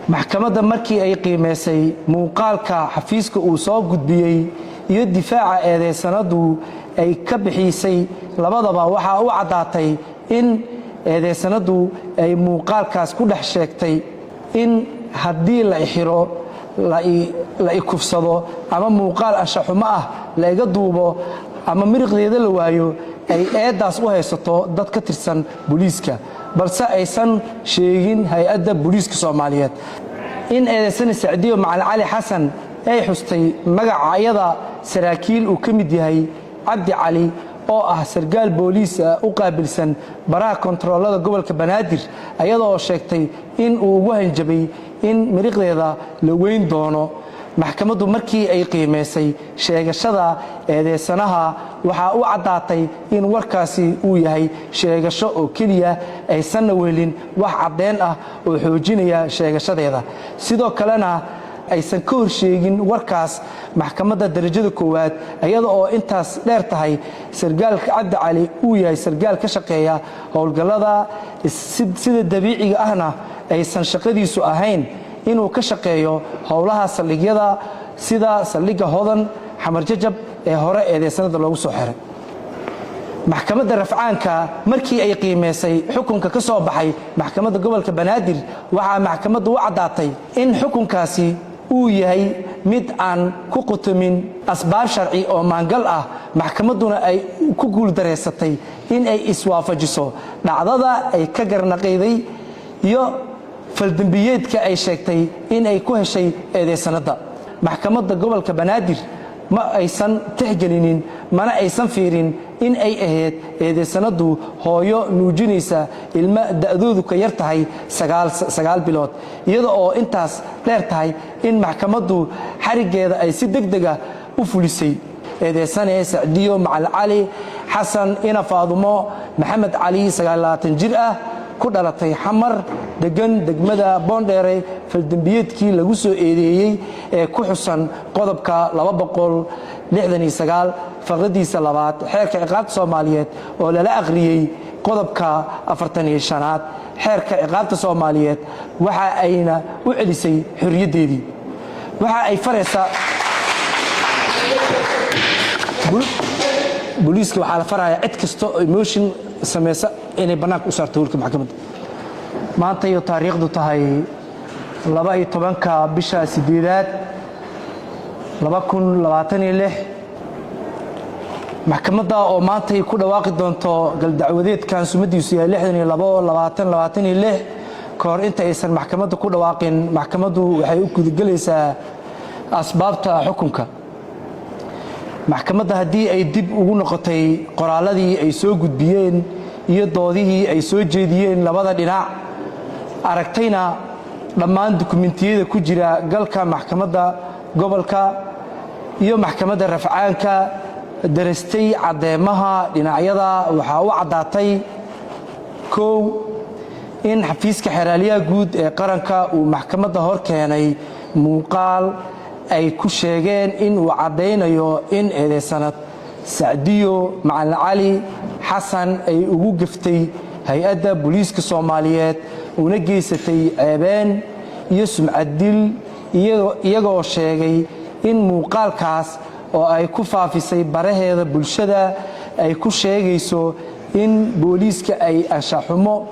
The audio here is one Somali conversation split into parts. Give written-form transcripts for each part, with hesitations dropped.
Maxkamadda markii ay qiimeysay muuqaalka xafiiska uu soo gudbiyey iyo difaaca eedeysanadu ay ka bixisay labadaba, waxaa u caddaatay in eedeysanadu ay muuqaalkaas ku dhex sheegtay in haddii la ixiro, la ikufsado ama muuqaal anshaxumo ah la iga duubo ama miriqdeeda la waayo, ay eeddaas u haysato dad ka tirsan booliiska, balse aysan sheegin hay-adda booliiska Soomaaliyeed. In eedeysane Sacdiyo Macalin Cali Xasan ay xustay magacyada saraakiil uu ka mid yahay Cabdi Cali oo ah sarkaal booliis u qaabilsan baraha kontaroolada gobolka Banaadir, ayadoo sheegtay in uu ugu hanjabay in miriqdeeda la weyn doono. Maxkamaddu markii ay qiimaysay sheegashada eedeysanaha, waxaa u caddaatay in warkaasi uu yahay sheegasho oo keliya, aysanna wehelin wax caddeen ah oo xoojinaya sheegashadeeda, sidoo kalena aysan ka hor sheegin warkaas maxkamadda darajada koowaad, iyada oo intaas dheer tahay sargaalka Cabdi Cali uu yahay sargaal ka shaqeeya howlgallada, sida dabiiciga ahna aysan shaqadiisu ahayn inuu ka shaqeeyo howlaha saldhigyada sida saldhigga Hodan, Xamar Jajab ee hore eedeysanada loogu soo xiray. Maxkamadda rafcaanka markii ay qiimeysay xukunka ka soo baxay maxkamadda gobolka Banaadir, waxaa maxkamaddu u caddaatay in xukunkaasi uu yahay mid aan ku qutumin asbaab sharci oo maangal ah, maxkamadduna ay ku guuldareysatay in ay iswaafajiso dhacdada ay ka garnaqayday iyo faldembiyeedka ay sheegtay in ay ku heshay eedeysanada. Maxkamadda gobolka Banaadir ma aysan tixgelinin mana aysan fiirin in ay ahayd eedeysanadu hooyo nuujinaysa ilmo da'doodu ka yar tahay 9 bilood, iyada oo intaas dheer tahay in maxkamaddu xariggeeda ay si deg dega u fulisay. Eedeysane Sacdiyo Macalin Cali Xasan ina Faadumo Maxamed Cali, 29 jir ah, ku dhalatay Xamar, degan degmada Boondheere, faldembiyeedkii lagu soo eedeeyey ee ku xusan qodobka 269 faqradiisa labaad Xeerka Ciqaabta Soomaaliyeed oo lala akhriyey qodobka 45aad Xeerka Ciqaabta Soomaaliyeed, waxa ayna u celisay xorriyaddeedii. Waxa ay faraysaa booliiska, waxaa la farayaa cid kasta oo emotion samaysa inay bannaanka u saarto howlka maxkamadda. Maanta iyo taariikhdu tahay 12-ka bisha sideedaad 2026, maxkamadda oo maantay ku dhawaaqi doonto galdacwadeedkan sumadiisu yahay 62 20 26, ka hor inta aysan maxkamadda ku dhawaaqin, maxkamaddu waxay u gudagelaysaa asbaabta xukunka. Maxkamadda haddii ay dib ugu noqotay qoraalladii ay soo gudbiyeen iyo doodihii ay soo jeediyeen labada dhinac, aragtayna dhammaan dukumentiyada ku jira galka maxkamadda gobolka iyo maxkamadda rafcaanka, darastay caddeemaha dhinacyada, waxaa u caddaatay: kow, in xafiiska xeraalyaha guud ee qaranka uu maxkamadda hor keenay muuqaal ay ku sheegeen in uu caddaynayo in eedeysanad Sacdiyo Macalin Cali Xasan ay ugu gaftay hay-adda booliiska Soomaaliyeed una geysatay ceebeen iyo sumcaddil, iyagoo sheegay in muuqaalkaas oo ay ku faafisay baraheeda bulshada ay ku sheegayso in booliiska ay anshaxumo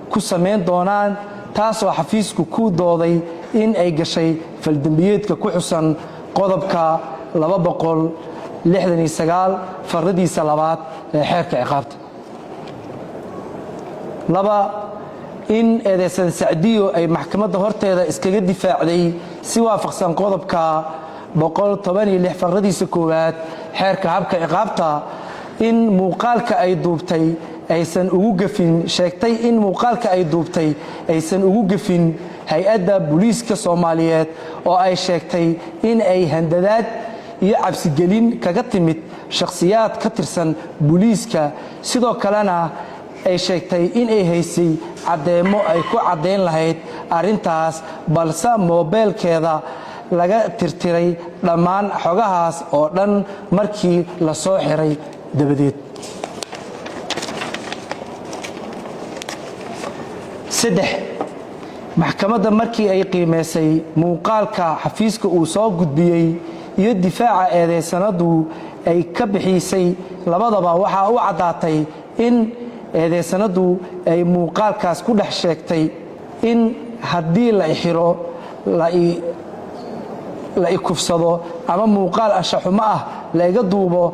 ku samayn doonaan, taasoo xafiisku ku dooday in ay gashay faldembiyeedka ku xusan qodobka 269 farqadiisa labaad ee Xeerka Ciqaabta. Laba, in eedeysan Sacdiyo ay maxkamadda horteeda iskaga difaacday si waafaqsan qodobka 116 farqadiisa koowaad Xeerka Habka Ciqaabta in muuqaalka ay duubtay aysan ugu gafin, sheegtay in muuqaalka ay duubtay aysan ugu gafin hay-adda booliiska Soomaaliyeed, oo ay sheegtay in ay handadaad iyo cabsigelin kaga timid shakhsiyaad ka tirsan booliiska, sidoo kalena ay sheegtay in ay haysay caddeemo ay ku caddayn lahayd arrintaas, balse moobeelkeeda laga tirtiray dhammaan xogahaas oo dhan markii la soo xiray dabadeed. Saddex, Maxkamadda markii ay qiimeysay muuqaalka xafiiska uu soo gudbiyey iyo difaaca eedeysanadu ay ka bixisay labadaba, waxaa u caddaatay in eedeysanadu ay muuqaalkaas ku dhex sheegtay in haddii la xiro, la ikufsado ama muuqaal anshaxumo ah la iga duubo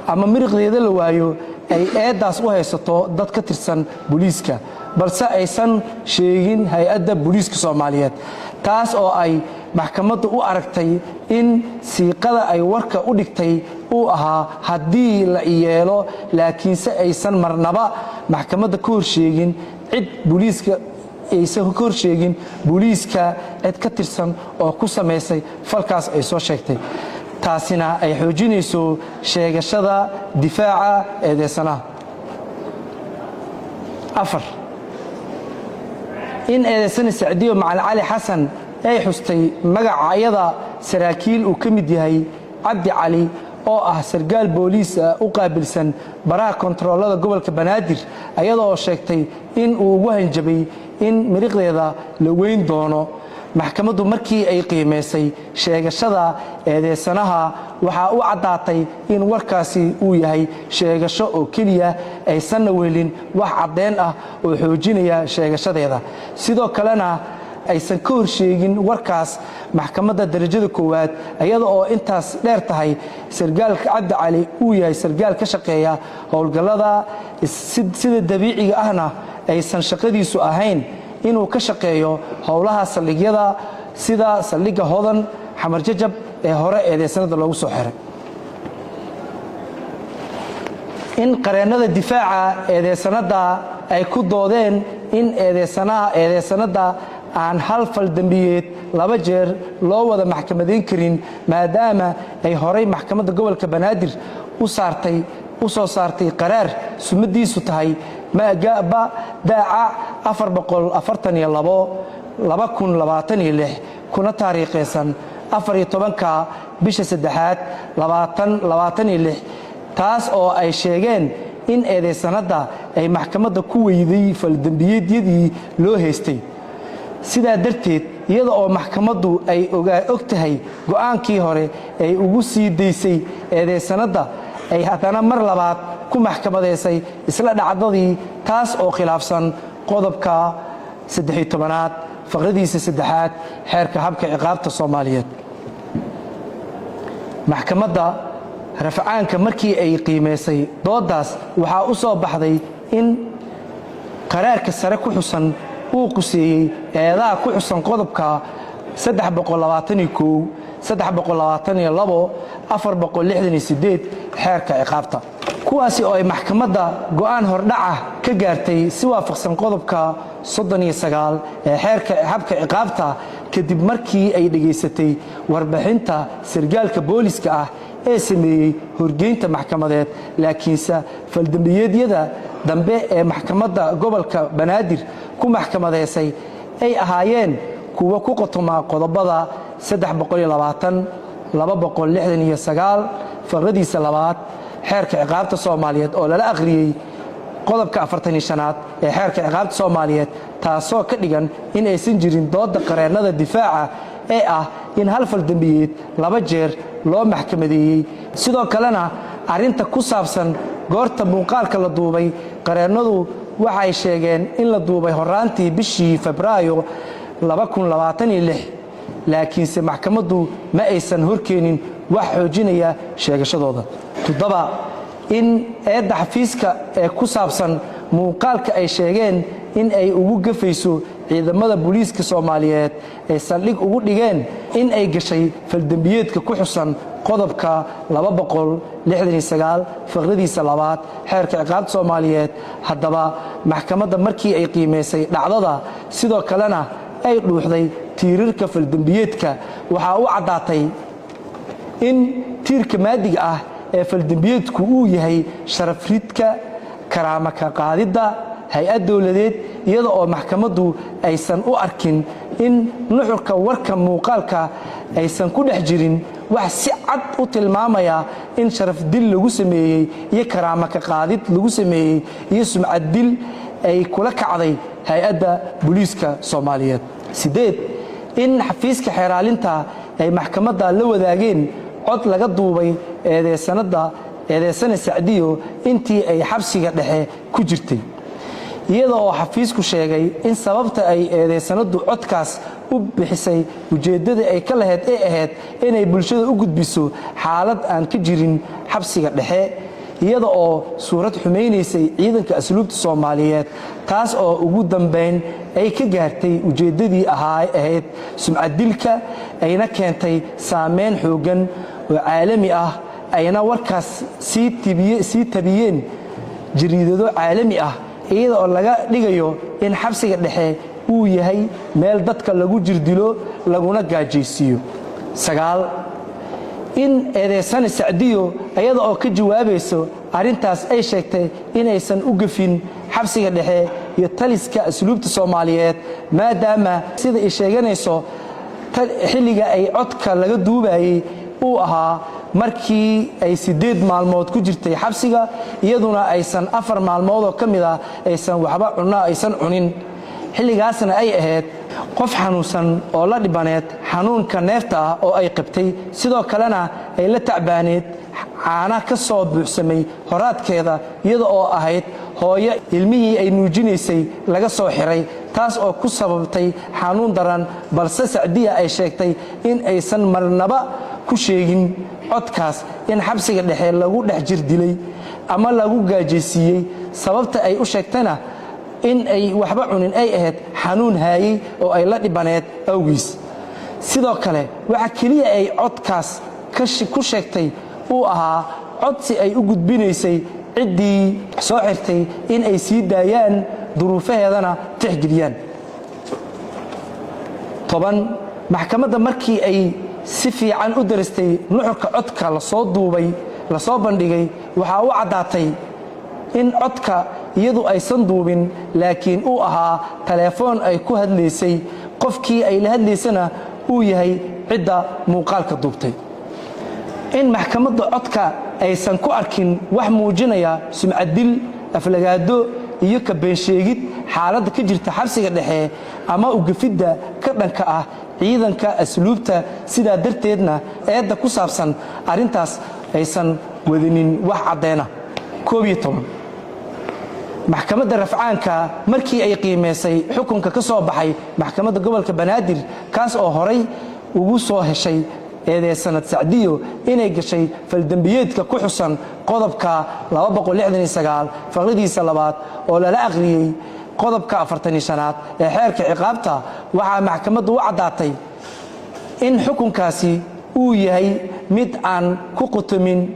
ama miriqdeeda la waayo, ay eeddaas u haysato dad ka tirsan booliiska, balse aysan sheegin hay-adda booliiska Soomaaliyeed, taas oo ay maxkamaddu u aragtay in siiqada ay warka u dhigtay uu ahaa "haddii la iyeelo", laakiinse aysan marnaba maxkamadda ka horsheegin cid booliiska, aysan ka horsheegin booliiska cid ka tirsan oo ku samaysay falkaas ay soo sheegtay, taasina ay xoojinayso sheegashada difaaca eedeysanaha. Afar, in eedeysane Sacdiyo Macalin Cali Xasan ay xustay magacyada saraakiil uu ka mid yahay Cabdi Cali oo ah sargaal booliis u qaabilsan baraha kontaroolada gobolka Banaadir, ayadoo sheegtay in uu ugu hanjabay in miriqdeeda la weyn doono. Maxkamaddu markii ay qiimaysay sheegashada eedeysanaha, waxaa u caddaatay in warkaasi uu yahay sheegasho oo keliya, aysanna wehelin wax caddeyn ah oo xoojinaya sheegashadeeda, sidoo kalena aysan ka horsheegin warkaas maxkamadda darajada koowaad, iyada oo intaas dheer tahay sargaalka Cabdi Cali uu yahay sargaal ka shaqeeya howlgallada, sida dabiiciga ahna aysan shaqadiisu ahayn inuu ka shaqeeyo howlaha saldhigyada sida saldhigga Hodan, Xamar Jajab ee hore eedeysanada loogu soo xiray. In qareennada difaaca eedeysanada ay ku doodeen in eedeysanaha eedeysanada aan hal fal dembiyeed laba jeer loo wada maxkamadayn karin, maadaama ay horay maxkamadda gobolka Banaadir u saartay u soo saartay qaraar sumadiisu tahay magaba daaca 442/2026, kuna taariikhaysan 14-ka bisha saddexaad 2026, taas oo ay sheegeen in eedeysanada ay maxkamadda ku weyday faldembiyeedyadii loo haystay. Sidaa darteed, iyada oo maxkamaddu ay og tahay go'aankii hore ay ugu sii daysay eedeysanadda, ay haddana mar labaad ku maxkamadaysay isla dhacdadii, taas oo khilaafsan qodobka 13aad faqradiisa saddexaad Xeerka Habka Ciqaabta Soomaaliyeed. Maxkamadda rafcaanka markii ay qiimaysay dooddaas, waxaa u soo baxday in qaraarka sare ku xusan uu quseeyey eedaha ku xusan qodobka 321, 322, 468 Xeerka Ciqaabta, kuwaasi oo ay maxkamadda go'aan hordhaca ka gaartay si waafaqsan qodobka 39 ee Xeerka Habka Ciqaabta, kadib markii ay dhegaysatay warbixinta sargaalka booliska ah ee sameeyey horgeynta maxkamadeed, laakiinse faldembiyeedyada dambe ee maxkamadda gobolka Banaadir ku maxkamadeysay ay ahaayeen kuwo ku qotoma qodobada 269 farqadiisa labaad Xeerka Ciqaabta Soomaaliyeed oo lala akhriyey qodobka 45aad ee Xeerka Ciqaabta Soomaaliyeed, taasoo ka dhigan in aysan jirin doodda qareennada difaaca ee ah in hal fal dembiyeed laba jeer loo maxkamadeeyey. Sidoo kalena, arrinta ku saabsan goorta muuqaalka la duubay, qareennadu waxay sheegeen in la duubay horaantii bishii Febraayo, laakiinse maxkamaddu ma aysan horkeenin wax xoojinaya sheegashadooda. Toddoba, in eedda xafiiska ee ku saabsan muuqaalka ay sheegeen in ay ugu gafayso ciidamada booliiska Soomaaliyeed ay saldhig ugu dhigeen in ay gashay faldembiyeedka ku xusan qodobka 269 faqradiisa labaad Xeerka Ciqaabta Soomaaliyeed. Haddaba, maxkamadda markii ay qiimaysay dhacdada, sidoo kalena ay dhuuxday tiirarka faldembiyeedka, waxaa u caddaatay in tiirka maadiga ah ee faldembiyeedku uu yahay sharafridka, karaama ka qaadidda hay-ad dowladeed, iyada oo maxkamaddu aysan u arkin in nuxurka warka muuqaalka aysan ku dhex jirin wax si cad u tilmaamaya in sharaf dil lagu sameeyey iyo karaama ka qaadid lagu sameeyey iyo sumcad dil ay kula kacday hay-adda booliiska Soomaaliyeed. 8, in xafiiska xeeraalinta ay maxkamadda la wadaageen cod laga duubay eedeysanada, eedeysane Sacdiyo, intii ay xabsiga dhexe ku jirtay, iyada oo xafiisku sheegay in sababta ay eedeysanadu codkaas u bixisay ujeeddada ay ka lahayd ay ahayd inay bulshada u gudbiso xaalad aan ka jirin xabsiga dhexe, iyada oo suurad xumaynaysay Ciidanka Asluubta Soomaaliyeed, taas oo ugu dambayn ay ka gaartay ujeeddadii ahayd sumcaddilka, ayna keentay saameyn xooggan oo caalami ah, ayna warkaas sii tabiyeen jariidado caalami ah, iyada oo laga dhigayo in xabsiga dhexe uu yahay meel dadka lagu jirdilo laguna gaajaysiiyo. 9, in eedeysane Sacdiyo, iyada oo ka jawaabayso arrintaas, ay sheegtay inaysan u gafin xabsiga dhexe iyo taliska Asluubta Soomaaliyeed, maadaama sida ay sheeganayso xilliga ay codka laga duubayay uu ahaa markii ay 8 maalmood ku jirtay xabsiga, iyaduna aysan 4 maalmood oo ka mid ah aysan waxba cunno aysan cunin, xilligaasna ay ahayd qof xanuunsan oo la dhibaneed xanuunka neefta ah oo ay qabtay, sidoo kalena ay la tacbaaneed caana ka soo buuxsamay horaadkeeda, iyada oo ahayd hooyo ilmihii ay nuujinaysay laga soo xiray, taas oo ku sababtay xanuun daran. Balse Sacdiya ay sheegtay in aysan marnaba ku sheegin codkaas in xabsiga dhexe lagu dhex jir dilay ama lagu gaajaysiiyey, sababta ay u sheegtayna in ay waxba cunin ay ahayd xanuun haayey oo ay la dhibaneed awgiis. Sidoo kale, waxa keliya ay codkaas ku sheegtay uu ahaa codsi ay u gudbinaysay ciddii soo xirtay in ay sii daayaan, duruufaheedana tixgeliyaan. 10, maxkamadda markii ay si fiican u daristay nuxurka codka lasoo duubay, lasoo bandhigay, waxaa u caddaatay in codka iyadu aysan duubin, laakiin uu ahaa teleefoon ay ku hadlaysay, qofkii ay la hadlaysana uu yahay cidda muuqaalka duubtay. In maxkamadda codka aysan ku arkin wax muujinaya sumcaddil, aflagaado iyo ka beensheegid xaaladda ka jirta xabsiga dhexe ama ugafidda ka dhanka ah ciidanka asluubta, sidaa darteedna eedda ku saabsan arrintaas aysan wadanin wax caddeena. 11, maxkamadda rafcaanka markii ay qiimaysay xukunka ka soo baxay Maxkamadda Gobolka Banaadir, kaas oo horay ugu soo heshay eedeysanad Sacdiyo inay gashay faldembiyeedka ku xusan qodobka faqradiisa labaad oo lala akhriyey qodobka 45aad ee Xeerka Ciqaabta, waxaa maxkamaddu u caddaatay in xukunkaasi uu yahay mid aan ku qotomin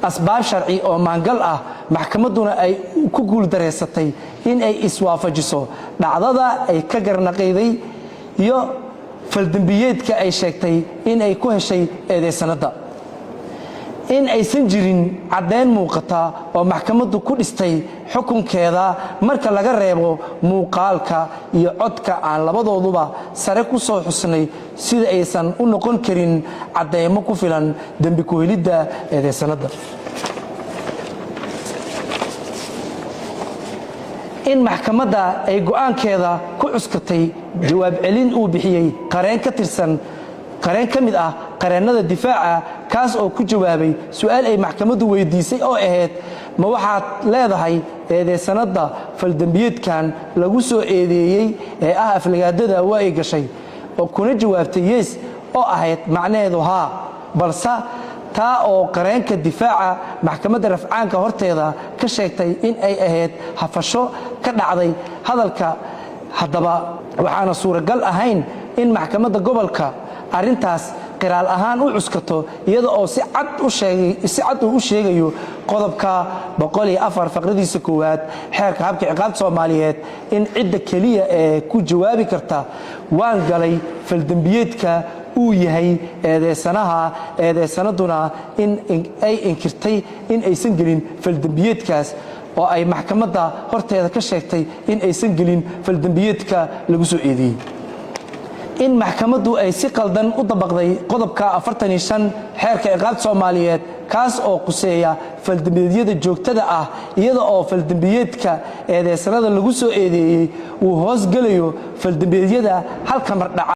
asbaab sharci oo maangal ah, maxkamadduna ay ku guuldareysatay in ay iswaafajiso dhacdada ay ka garnaqayday iyo faldembiyeedka ay sheegtay in ay ku heshay eedeysanadda. In aysan jirin caddayn muuqata oo maxkamaddu ku dhistay xukunkeeda, marka laga reebo muuqaalka iyo codka aan labadooduba sare ku soo xusnay, sida aysan u noqon karin caddaymo ku filan dembi ku-helidda eedeysanadda. In maxkamadda ay go'aankeeda ku cuskatay jawaab celin uu bixiyey qareen ka tirsan, qareen ka mid ah qareennada difaaca, kaas oo ku jawaabay su'aal ay maxkamaddu weydiisay oo ahayd: "Ma waxaad leedahay eedeysanadda faldembiyeedkan lagu soo eedeeyey ee ah aflagaadada waa ay gashay?" Oo kuna jawaabtay "yes", oo ahayd macnaheedu haa. Balse taa oo qareenka difaaca maxkamadda rafcaanka horteeda ka sheegtay in ay ahayd hafasho ka dhacday hadalka. Haddaba, waxaana suuragal ahayn in maxkamadda gobolka arrintaas qiraal ahaan u cuskato, iyada oo si cad uu u sheegayo qodobka 104 faqradiisa koowaad Xeerka Habka Ciqaabta Soomaaliyeed in cidda keliya ee ku jawaabi karta "waan galay faldembiyeedka" uu yahay eedeysanaha, eedeysanaduna in ay inkirtay in aysan gelin faldembiyeedkaas, oo ay maxkamadda horteeda ka sheegtay in aysan gelin faldembiyeedka lagu soo eedeeyey. In maxkamaddu ay si qaldan u dabaqday qodobka 45 Xeerka Ciqaabta Soomaaliyeed. kaas oo quseeya faldembiyeedyada joogtada ah, iyada oo faldembiyeedka eedeysanada lagu soo eedeeyey uu hoos gelayo faldembiyeedyada halka mar dhaca.